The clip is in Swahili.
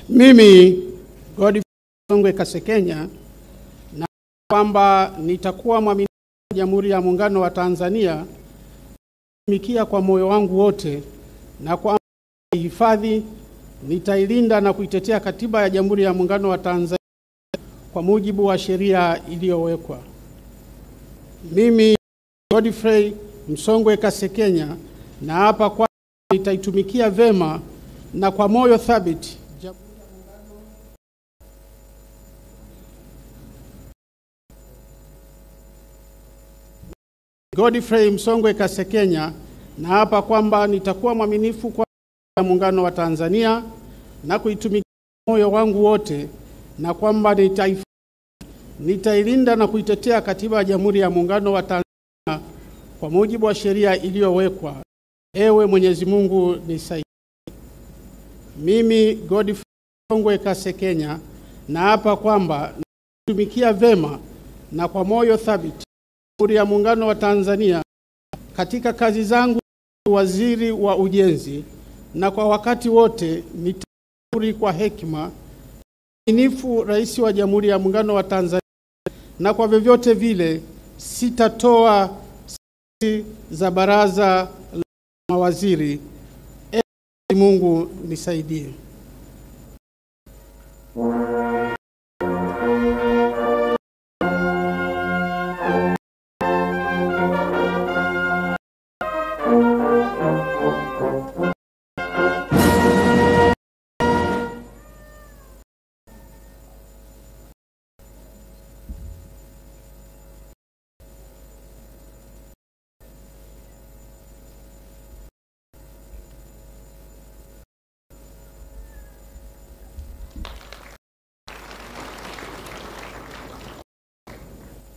Mimi Godfrey Msongwe Kasekenya na kwamba nitakuwa mwaminifu wa Jamhuri ya Muungano wa Tanzania, kutumikia kwa moyo wangu wote, na kwamba nitaihifadhi, nitailinda na kuitetea Katiba ya Jamhuri ya Muungano wa Tanzania kwa mujibu wa sheria iliyowekwa. Mimi Godfrey Msongwe Kasekenya naapa kwamba nitaitumikia vema na kwa moyo thabiti Godfrey Msongwe Kasekenya naapa kwamba nitakuwa mwaminifu kwa Muungano wa Tanzania na kuitumikia moyo wangu wote, na kwamba nitailinda na kuitetea Katiba ya Jamhuri ya Muungano wa Tanzania kwa mujibu wa sheria iliyowekwa. Ewe Mwenyezi Mungu nisaidie. Mimi Godfrey Msongwe Kasekenya naapa kwamba nitatumikia vema na kwa moyo thabiti Jamhuri ya Muungano wa Tanzania katika kazi zangu waziri wa ujenzi, na kwa wakati wote nitashauri kwa hekima mwaminifu Rais wa Jamhuri ya Muungano wa Tanzania, na kwa vyovyote vile sitatoa siri za baraza la mawaziri. Ee Mungu nisaidie.